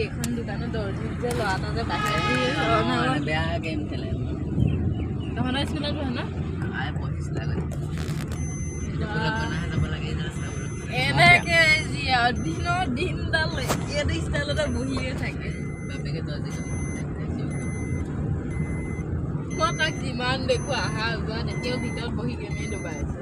এইখন দোকানত দৰ্জি যে ল'ৰা এটা যে বাহিৰত বেয়া গেম খেলে। তহঁতৰ স্কুলত পঢ়ে ন? এনেকে যি আৰু দিনৰ দিনডাল এইটো ষ্টাইলতে বহিয়ে থাকে। মই তাক যিমান দেখো আহা যোৱা, তেতিয়াও ভিতৰত বহি গেমেই ডুবাই আছে।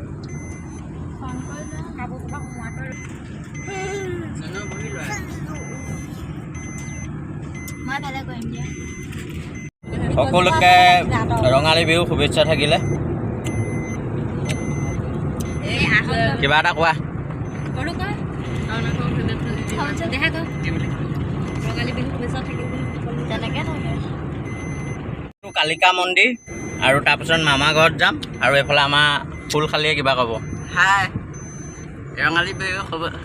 সকলোকে ৰঙালী বিহু শুভেচ্ছা থাকিলে। কিবা এটা কোৱা। কালিকা মন্দিৰ আৰু তাৰপিছত মামা ঘৰত যাম আৰু এইফালে আমাৰ ফুলখালীয়ে কিবা ক'ব। হাই, ৰঙালী বিহু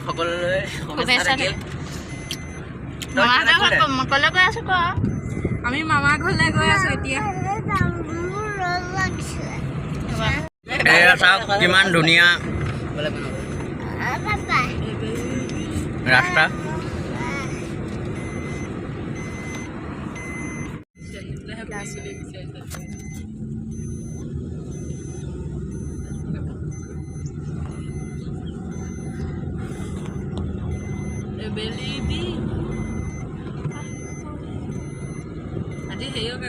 সকলোলৈ শুভেচ্ছা থাকিল। আমি মামা ঘৰলৈ গৈ আছো এতিয়া। চাওক কিমান ধুনীয়া ৰাস্তা।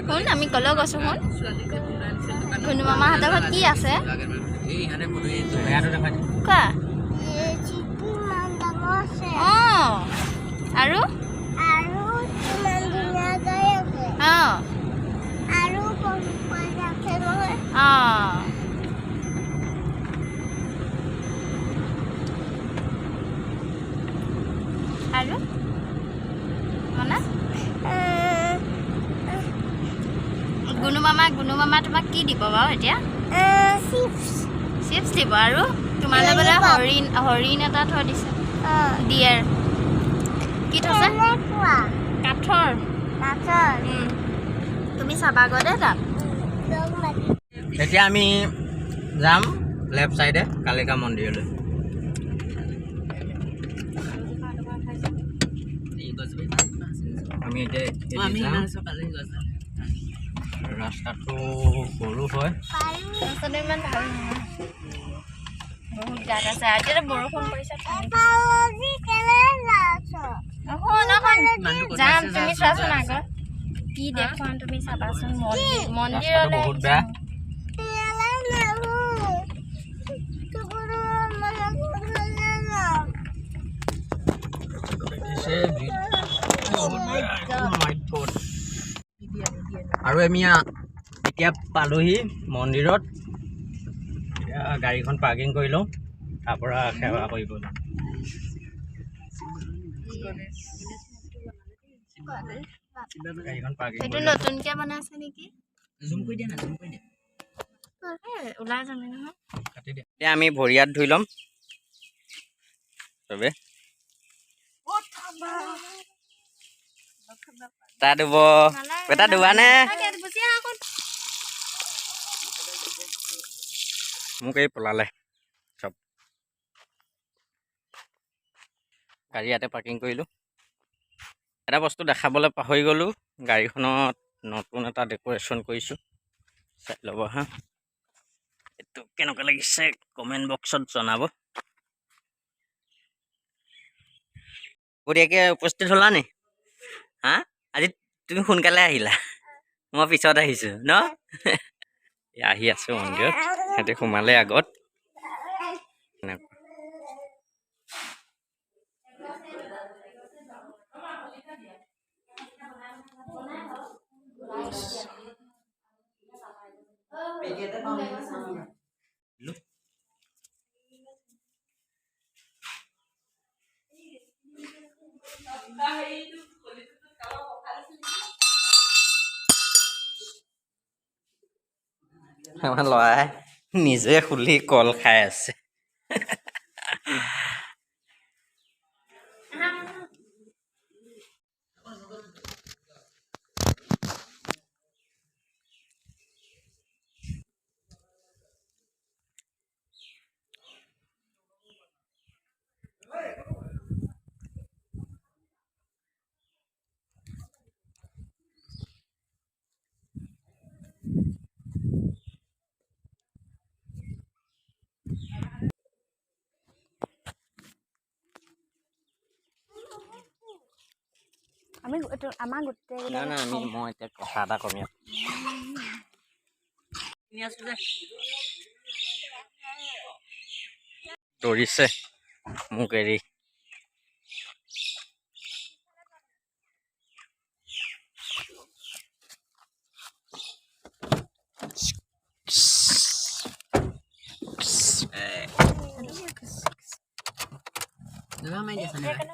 শুন, আমি কলৈ গৈছো শুন। গুণু মামাহঁতৰ ঘৰত কি আছে কোৱা? অঁ, আৰু অঁ অঁ আৰু মানে গুণু মামা, গুণু মামা তোমাক কি দিব বাৰু এতিয়া? চিপছ দিব। আৰু তোমালৈ বোলে হৰিণ, হৰিণ এটা থৈ দিছে। ডিয়েৰ কি থৈছে? কাঠৰ। তুমি চাবাগৈ দেই তাত। এতিয়া আমি যাম লেফ্ট চাইডে কালিকা মন্দিৰলৈ। আমি এতিয়া ৰাস্তাটো সৰু হয়, ৰাস্তাটো ইমান ভাল নহয়, বহুত গাঁত আছে। এতিয়া বৰষুণ পৰিছে। যাম, তুমি চোৱাচোন আগত কি দেখুৱাম, তুমি চাবাচোন। মন্দিৰলৈ বহুত বেয়া। আৰু আমি এতিয়া পালোহি মন্দিৰত। এতিয়া গাড়ীখন পাৰ্কিং কৰি লওঁ, তাৰপৰা সেৱা কৰিব যাম। গাড়ীখন পাৰ্কিং এইটো নতুনকৈ বনাইছে নেকি? ওলাই যাম নহয়। এতিয়া আমি ভৰি হাত ধুই ল'ম চবে। এটা ধুব, এটা ধুবা নে? মোক এই পলালে চব। গাড়ী ইয়াতে পাৰ্কিং কৰিলোঁ। এটা বস্তু দেখাবলৈ পাহৰি গ'লোঁ, গাড়ীখনত নতুন এটা ডেক'ৰেশ্যন কৰিছোঁ, চাই ল'ব হা। এইটো কেনেকুৱা লাগিছে কমেণ্ট বক্সত জনাব। বঢ়িয়াকৈ উপস্থিত হ'লা নি? হা, আজি তুমি সোনকালে আহিলা, মই পিছত আহিছোঁ ন। আহি আছোঁ মন্দিৰত, সিহঁতে সোমালে আগত। আমাৰ ল'ৰাই নিজে খুলি কল খাই আছে। আমি আমাৰ গোটেই না না, আমি মই এতিয়া কথা এটা ক'ম ইয়াত। দৌৰিছে মোক এৰি। মাৰি দিয়া।